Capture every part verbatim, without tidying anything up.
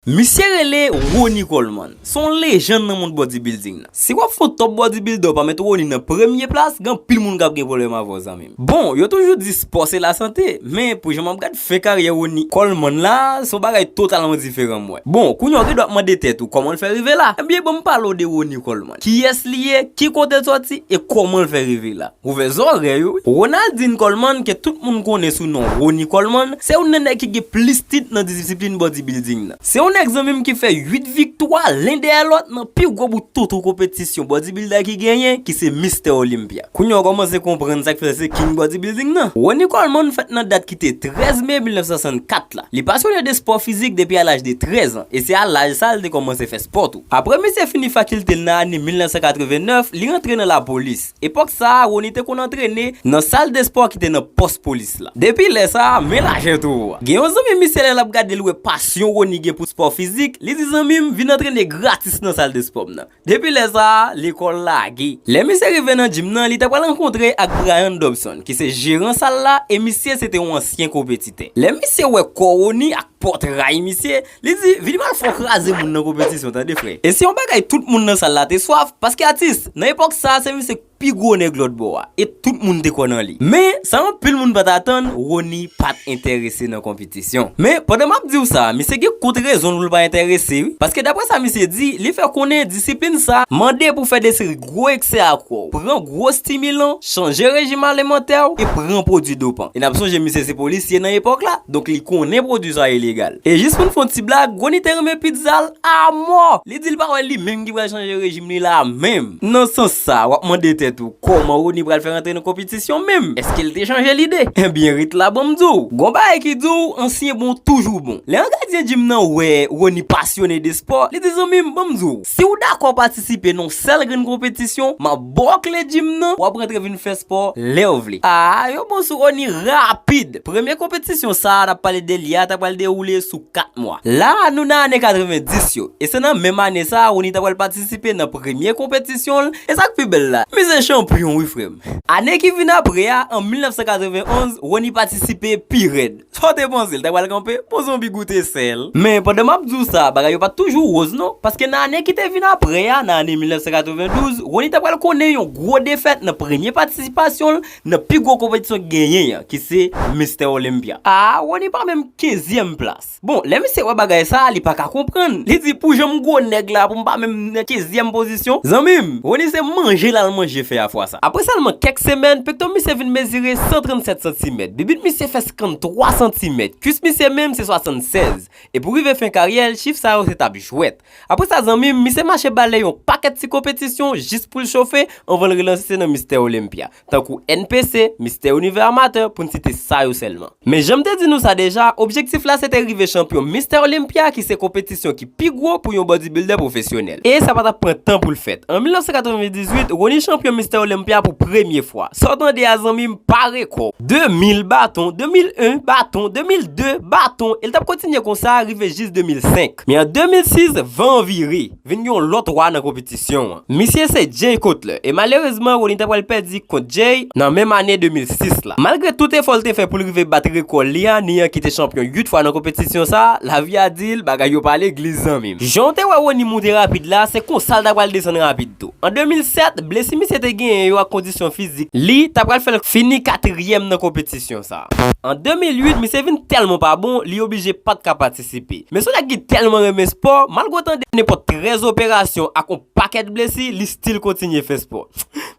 Misye rele Ronnie Coleman. Se yon lejann nan mond bodybuilding nan. Si w ap fè yon top bodybuilder, w pa met Ronnie nan premye plas, gen anpil moun k ap gen pwoblèm avè w, zanmi m. Bon, yo toujou di spò se lasante, men pou jan m ap gad fen karyè Ronnie Coleman la, se yon bagay totalman diferan m wè. Bon, kounye a w gen dwa ap mande tèt ou kòman l fè rive la. Ebyen, ban m pale w de Ronnie Coleman. Kiyès li ye, ki kote l sòti e kòman l fè rive la. Ouvè zòrèy ou. Ronaldin Coleman, ke tout moun konnen sou non Ronnie Coleman, se youn nan nèg ki gen plis tit nan disiplin bodybuilding nan. Se yon nèg, zanmi m, ki fè uit viktwa len dèyè lòt nan pi gwo bout toutou konpetisyon bodybuilder ki genyen, ki se Mister Olympia. Kounye a w kòmanse konprann sa k fè l se king bodybuilding nan. Ronnie Coleman fèt nan dat ki te trèz me mil nèf san swasannkat la. Li pasyone de spò fizik depi a laj de trèz an, e se a laj sa a l te kòmanse fè spò tou. Apre misye fini fakilte l nan ane mil nèf san katreven nèf, li rantre nan lapolis. Epòk sa a, Ronnie te konn antrene nan sal de spò ki te nan pòs polis la. Depi lè sa a, men lajan tou a. Gen yon zanmi misye, lè l ap gade, l wè pasyon Ronnie gen pou spò fizik, li di, "Zanmi m, vin antrene gratis nan sal de spò m nan." Depi lè sa a, lekòl lage. Lè misye rive nan gym nan, li ta pral rankontre ak Brian Dobson, ki se jeran sal la, e misye se te yon ansyen konpetitè. Lè misye wè kò Ronnie ak pòtray misye, li di, "Vini m al fè w kraze moun nan konpetisyon, tande, frè." E se yon bagay tout moun nan sal la te swaf, paske atis, nan epòk sa a, se misye k pi gwo nèg lòt bò a, e tout moun te kwè nan li. Men, sa anpil moun pa t atann, Ronnie pa t enterese nan konpetisyon. Men, pandan m ap di w sa, misye gen kont rezon l pou l pa enterese, wi. Paske daprè sa misye di, li fè konnen disiplin sa mande pou fè de seri gwo eksè ak kò w, pran gwo stimilan, chanje rejim alimantè w e pran pwodui dopan. E n ap sonje misye se polisye nan epòk la, donk li konnen pwodui sa ilegal. E jis pou n fè yon ti blag, Ronnie te renmen pizza l amò. Li di l pa wè li menm ki pral chanje rejim li la menm. Nan sans sa, w ap mande tèt ou, kòman Ronnie pral fè rantre nan konpetisyon menm? Èske l te chanje lide? Ebyen, ret la, ban m di w. Gon bagay ki di w, ansyen bon toujou bon. Lè yon gadyen gym nan wè Ronnie pasyone de spò, li di, "Zanmi m, ban m di w, si w dakò patisipe nan yon sèl grenn konpetisyon, m ap ba w kle gym nan, w ap rantre vin fè spò lè w vle." A, yo bon sou Ronnie rapid. Premye konpetisyon sa a n ap pale de li a, ta pral dewoule sou kat mwa. La a, nou nan ane katrevendis yo. E se nan menm ane sa a, Ronnie ta pral patisipe nan premye konpetisyon l. E sa k pi bèl la, misye chanpyon, wi, frè m. Ane ki vin apre a, an mil nèf san katreven onz, Ronnie patisipe pi rèd. Sa w te panse, l ta pral kanpe? Bon, zonbi goute sèl. Men, pandan m ap di w sa, bagay yo pa t toujou woz, non. Paske nan ane ki te vin apre a, nan ane mil nèf san katrevendouz, Ronnie ta pral konnen yon gwo defèt nan premye patisipasyon l nan pi gwo konpetisyon ki genyen an, ki se Mister Olympia. A, Ronnie pa menm kenzyèm plas. Bon, lè misye wè bagay sa a, li pa ka konprann. Li di, "Pou jan m gwo nèg la, pou m pa menm nan kenzyèm pozisyon?" Zanmi m, Ronnie se manje l al manje fè a fwa sa. Apre sèlman kèk semèn, pekto misye vin mezire san trannsèt santimèt, bibit misye fè senkanntwa santimèt, kwis misye menm se swasannsèz. E pou rive fen karyè l, chif sa yo se t ap jwèt. Apre sa, zanmi m, misye mache bale yon pakèt ti konpetisyon jis pou l chofe anvan l relanse nan Mister Olympia, tankou N P C, Mister Univers Amateur, pou n site sa yo sèlman. Men jan m te di nou sa deja, objektif la se te rive chanpyon Mister Olympia, ki se konpetisyon ki pi gwo pou yon bodybuilder pwofesyonèl. E sa pa t ap pran tan pou l fèt. An mil nèf san katrevendizuit, Ronnie chanpyon Mister Olympia pou premye fwa. Sa w tande a, zanmi m, pa rekò. De mil baton, de mil en baton, de mil de baton, e l t ap kontinye konsa rive jis de mil senk. Men an de mil sis, van an vire. Vin gen yon lòt wa nan konpetisyon an. Misye se Jay Cutler, e malerezman, Ronnie ta pral pèdi kont Jay nan menm ane de mil sis la. Malgre tout efò l te fè pou l rive bat rekò li a, ni an ki te chanpyon uit fwa nan konpetisyon sa a, lavi a di l, bagay yo pa legliz, zanmi m. Jan w te wè Ronnie moute rapid la, se konsa l ta pral desann rapid tou. An de mil sèt, blesi misye te genyen yo ak kondisyon fizik li ta pral fè l fini katriyèm nan konpetisyon sa a. An de mil uit, misye vin tèlman pa bon, li oblije pa t ka patisipe. Men se yon nèg ki tèlman renmen spò, malgre w tande nenpòt trèz operasyon ak yon pakèt blesi, li still kontinye fè spò.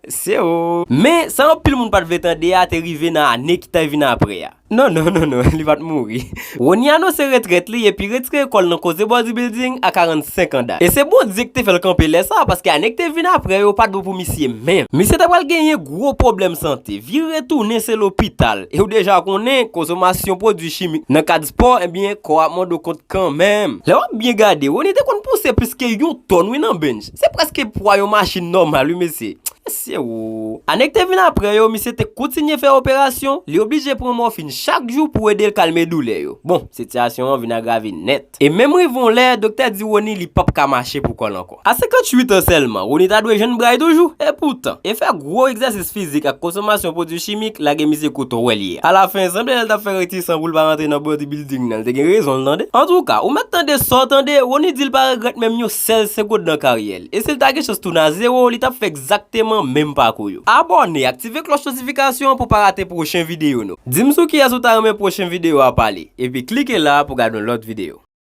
Se o. Men, sa anpil moun pa t vle tande a te rive nan ane ki t ap vin apre a. Non, non, non, non, li pa t mouri. Ronnie anonse retrèt li epi retire kò l nan koze bodybuilding a karannsenk an daj. E se Bondye ki te fè l kanpe lè sa a, paske ane ki te vin apre yo pa t bon pou misye menm. Misye ta pral genyen gwo pwoblèm sante, vire tounen se lopital. E w deja konnen, konsomasyon pwodui chimik nan kad spò, ebyen, kò w ap mande w kont kanmenm. Lè w ap byen gade, Ronnie te konn pouse plis ke yon tòn, wi, nan bench. Se prèske pwa yon machin nòmal, wi, mesye. Mesye wo. Ane k te vin apre yo, misye te kontinye fè operasyon, li oblije pran mòfin chak jou pou ede l kalme doulè yo. Bon, sitiyasyon an vin agrave nèt. E menm rive yon lè, doktè di Rony li p ap ka mache pou kò l ankò. A senkantuit an sèlman, Rony ta dwe jwenn bra l toujou. E poutan, efè gwo egzèsis fizik ak konsomasyon pwodui chimik lage misye kou twò wè li ye. Alafen, sanble lè l t ap fè retisan pou l pa rantre nan bodybuilding nan, l te gen rezon l tande. Antouka, ou mèt tande sa w tande, Rony di l pa regrèt menm yon sèl segonn nan karyè l. E si l ta gen chans tounen a zewo, li t ap fè egzakteman menm pakou yo. Abòne, aktive klòch notifikasyon pou w pa rate pwochen videyo nou. Di m sou kiyès ou ta renmen pwochen videyo a pale, epi klike la pou gade yon lòt videyo.